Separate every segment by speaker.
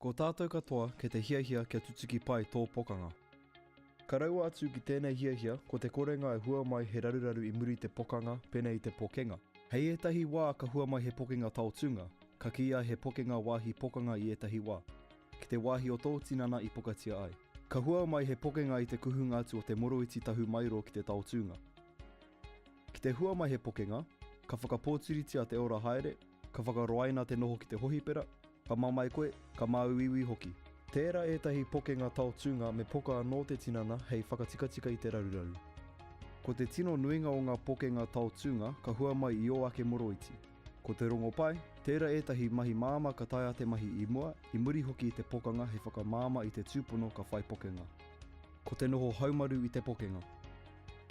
Speaker 1: Ko tātou katoa kei te hiahia kia tutuki pai tō pokanga. Ka raua atu ki tēnei hiahia ko te korenga e hua mai he raruraru i muri i te pokanga pēnei i te pokenga. Hei ētahi wā ka hua mai he pokenga taotūnga, ka kīia he pokenga wāhi pokanga i ētahi wā, ki te wāhi o tō tinana i pokatia ai. Ka hua mai he pokenga i te kuhunga atu o te moroiti tahumaero ki te taotūnga. Ki te hua mai he pokenga, ka whakapōturitia te ora haere, ka whakaroaina te noho ki te hohipera, ka mamae koe, ka māuiui hoki. Tērā ētahi pokenga taotūnga me poka anō te tinana hei whakatikatika i te raruraru. Ko te tino nuinga o ngā pokenga taotūnga ka hua mai i ō ake moroiti. Ko te rongopai, tērā ētahi mahi māmā ka taea te mahi i mua, i muri hoki i te pokanga hei whakamāmā i te tūpono ka whai pokenga. Ko te noho haumaru i te pokenga.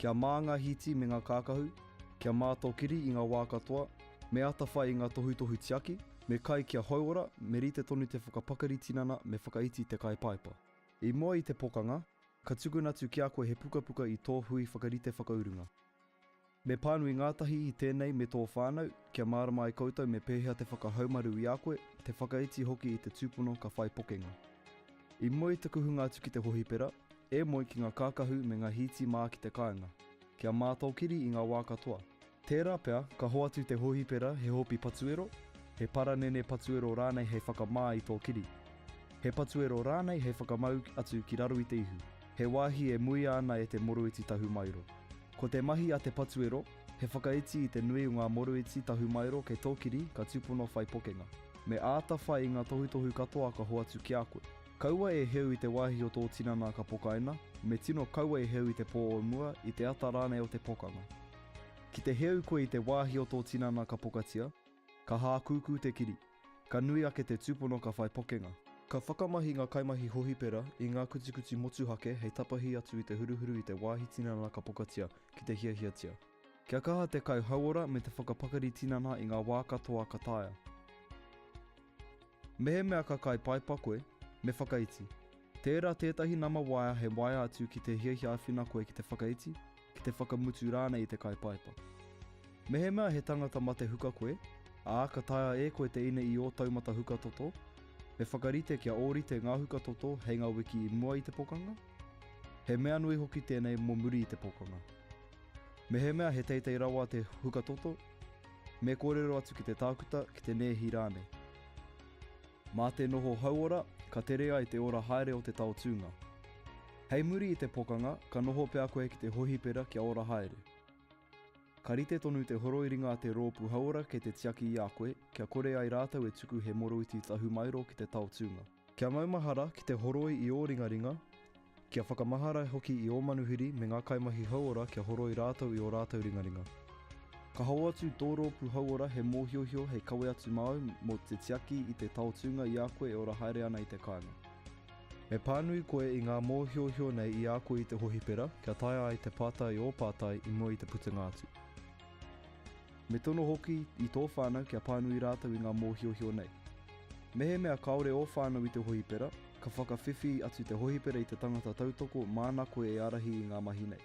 Speaker 1: Kia mā ngā hīti me ngā kākahu, kia mā tō kiri i ngā wā katoa, me atawhai i ngā tohutohu tiaki, me kai kia hauora, me rite tonu te whakapakari tinana, me whakaiti te kai paipa. I mua i te pokanga, ka tukuna atu ki a koe he pukapuka i tō hui whakarite whakaurunga. Me pānui ngātahi i tēnei me tō whānau, kia mārama ai koutou me pēhea te whakahaumaru i a koe, te whakaiti hoki i te tūpono ka whai pokenga. I mua i te kuhunga atu ki te hohipera, e moe ki ngā kākahu me ngā hīti mā ki te kāinga. Kia mā tō kiri i ngā wā katoa. Tērā pea, ka hoatu te hōhipera he hōpi patuero, he paranene patuero rānei hei whakamā i tō kiri. He patuero rānei hei whakamau atu ki raro i te ihu, he wāhi e muia ana e te moroiti tahumaero. Ko te mahi a te patuero, he whakaiti i te nui o ngā moroiti tahumaero kei tō kiri ka tūpono whai pokenga. Me āta whai i ngā tohutohu katoa ka hoatu ki a koe. Kaua e heu i te wāhi o tō tinana ka pokaina, me tino kaua e heu i te pō o mua, i te ata rānei o te pokanga. Ki te heu koe i te wāhi o tō tinana ka pokatia, ka hākūkū te kiri, ka nui ake te tūpono ka whai pokenga. Ka whakamahi ngā kaimahi hohipera i ngā kutikuti motuhake hei tapahi atu i te huruhuru i te wāhi tinana ka pokatia, ki te hiahiatia. Kia kaha te kai hauora me te whakapakari tinana i ngā wā katoa ka taea. Mehemea ka kai paipa koe, me whakaiti. Tērā tētahi nama waea hei waea atu ki te hiahia āwhina koe ki te whakaiti, ki te whakamutu rānei i te kai paipa. Mehemea he tangata mate huka koe, ā, ka taea e koe te ine i ō taumata huka toto, me whakarite kia ōrite ngā huka toto hei ngā wiki i mua i te pokanga. He mea nui hoki tēnei mō muri i te pokanga. Mehemea he teitei rawa te huka toto, me kōrero atu ki te tākuta, ki te nēhi rānei. Mā te noho hauora, ka tere ai te ora haere o te taotūnga. Hei muri i te pokanga, ka noho pea koe ki te hohipera kia ora haere. Ka rite tonu te horoi ringa a te rōpū hauora kei te tiaki i a koe, kia kore ai rātou e tuku he moroiti tahumaero ki te taotūnga. Kia maumahara ki te horoi i ō ringaringa, kia whakamahara hoki i ō manuhiri me ngā kaimahi hauora kia horoi rātou i ō rātou ringaringa. Ka hoatu tō rōpū hauora he mōhiohio hei kawe atu māu mō te tiaki i te taotūnga i a koe e ora haere ana i te kāinga. Me pānui koe i ngā mōhiohio nei i a koe i te hohipera kia taea ai te pātai ō pātai i mua i te putanga atu. Me tono hoki i tō whānau kia pānui rātou i ngā mōhiohio nei. Mehemea kāore ō whānau i te hohipera, ka whakawhiwhi atu te hohipera i te tangata tautoko māna koe e ārahi i ngā mahi nei.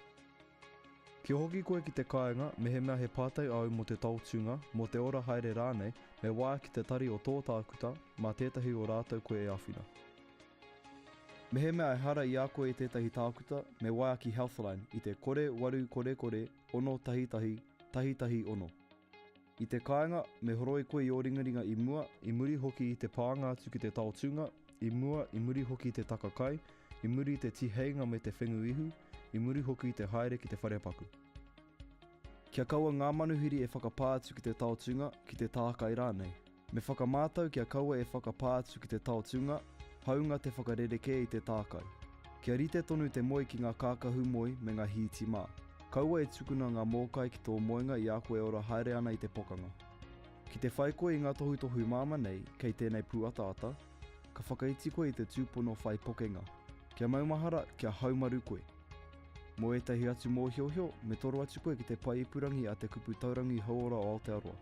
Speaker 1: Kia hoki koe ki te kāinga, mehemea he pātai āu mō te taotūnga, mō te ora haere rānei, me waea ki te tari o tō tākuta, mā tētahi o rātou koe e āwhina. Mehemea ehara i a koe tētahi tākuta, me waea ki Healthline i te 0800 611 116. I te kāinga, me horoi koe i ō ringaringa i mua, i muri hoki i te pānga atu ki te taotūnga, i mua, i muri hoki i te taka kai, i muri i te tiheinga me te whengu ihu, i muri hoki i te haere ki te wharepaku. Kia kaua ngā manuhiri e whakapā atu ki te taotūnga, ki te tākai rānei. Me whakamātau kia kaua e whakapā atu ki te taotūnga, hāunga te whakarerekē i te tākai. Kia rite tonu te moe ki ngā kākahu moe me ngā hīti mā. Kaua e tukuna ngā mōkai ki tō moenga i a koe e ora haere ana i te pokanga. Ki te whai koe i ngā tohutohu māmā nei kei tēnei pūataata, ka whakaiti koe i te tūpono whai pokenga. Kia maumahara, kia haumaru koe. Mō ētahi atu mōhiohio, me toro atu koe ki te pae ipurangi a Te Kupu Taurangi Hauora o Aotearoa.